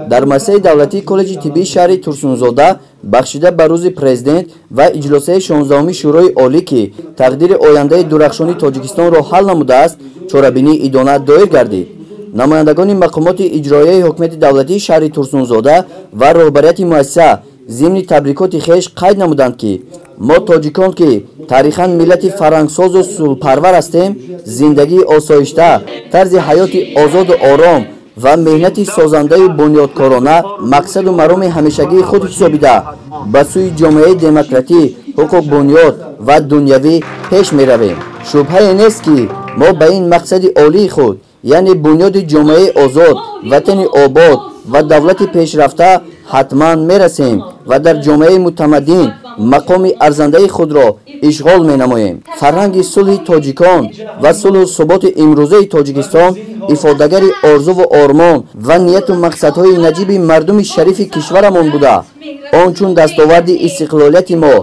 Дар муассисаи давлатии коллеҷи тиббии шаҳри Турсунзода бахшида ба рӯзи президент ва иҷлосияи 16-уми Шӯрои Олӣ, ки тақдири ояндаи дурахшони Тоҷикистонро ҳал намудааст, чорабинии идона доир гардид. Намояндагони мақомоти иҷроияи ҳукумати давлатии шаҳри Турсунзода ва роҳбарияти муассиса зимни табрикоти хеш қайд намуданд, ки мо тоҷикон, ки таърихан миллати фарҳангсозу сулҳпарвар ҳастем, зиндагии осоишта, тарзи ҳаёти озоду ором ва меҳнати созандаю бунёдкорона мақсаду мароми ҳамешагии худ ҳисобида, ба сӯи ҷомеаи демократӣ, ҳуқуқбунёд ва дунявӣ пеш меравем. Шубҳае нест, ки мо ба ин мақсади олии худ, яъне бунёди ҷомеаи озод, ватани обод ва давлати пешрафта ҳатман мерасем ва дар ҷомеаи мутамаддин мақоми арзандаи худро ишғол менамоем. Фарҳанги сулҳи тоҷикон ва сулҳу суботи имрӯзаи Тоҷикистон ифодагари орзуву ормон ва нияту мақсадҳои наҷиби мардуми шарифи кишварамон буда, он чун дастоварди истиқлолияти мо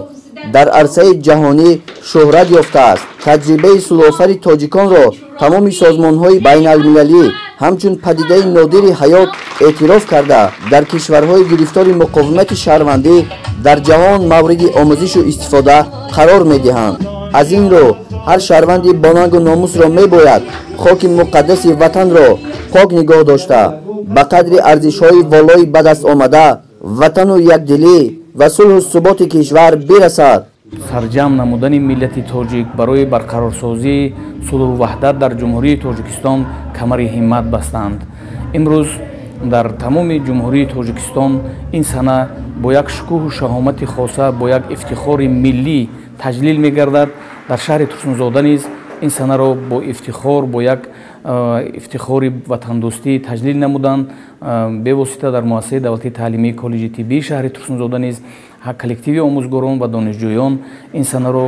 дар арсаи ҷаҳонӣ шӯҳрат ёфтааст. Таҷрибаи сулҳофари тоҷиконро тамоми созмонҳои байналмилалӣ ҳамчун падидаи нодири ҳаёт эътироф карда, дар кишварҳои гирифтори муқовимати шаҳрвандӣ дар ҷаҳон мавриди омӯзишу истифода қарор медиҳанд. Аз ин рӯ ҳар шаҳрванди бонангу номусро мебояд хоки муқаддаси ватанро пок нигоҳ дошта, ба қадри арзишҳои волои ба даст омада ватану якдилӣ ва сулҳу суботи кишвар бирасад. Сарҷамъ намудани миллати тоҷик барои барқарорсозии сулҳу ваҳдат дар Ҷумҳурии Тоҷикистон камари ҳиммат бастанд. Имрӯз дар тамоми Ҷумҳурии Тоҷикистон ин сана бо як шукӯҳу шаҳомати хоса, бо як ифтихори миллӣ таҷлил мегардад. Дар шаҳри Турсунзода низ ин санаро бо ифтихор, бо як ифтихори ватандӯстӣ таҷлил намуданд. Бевосита дар муассисаи давлатии таълимии коллеҷи тиббии шаҳри Турсунзода низ коллективи омӯзгорон ва донишҷӯён ин санаро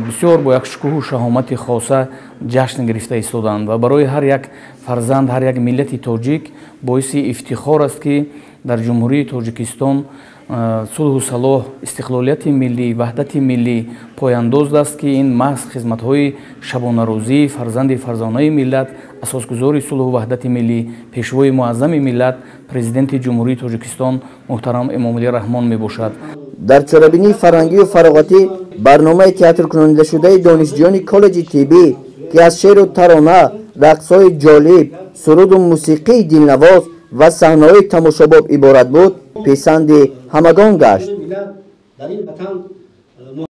бисёр бо як шукӯҳу шаҳомати хоса ҷашн гирифта истоданд ва барои ҳар як фарзанд, ҳар як миллати тоҷик боиси ифтихор аст, ки дар Ҷумҳурии Тоҷикистон сулҳу салоҳ, истиқлолияти миллӣ, ваҳдати миллӣ пояндоз аст, ки ин маҳз хизматҳои шабонарӯзии фарзанди фарзонаи миллат, асосгузори сулҳу ваҳдати миллӣ, пешвои муаззами миллат, Президенти Ҷумҳурии Тоҷикистон муҳтарам Эмомалӣ Раҳмон мебошад. Дар чорабинии фарҳангию фароғатӣ барномаи театркунонидашудаи донишҷӯёни коллеҷи тиббӣ, ки аз шеъру тарона, рақсҳои ҷолиб, суруду мусиқии дилнавоз ва саҳнаҳои тамошобоб иборат буд, писанди ҳамагон гашт. Дар ин ватан.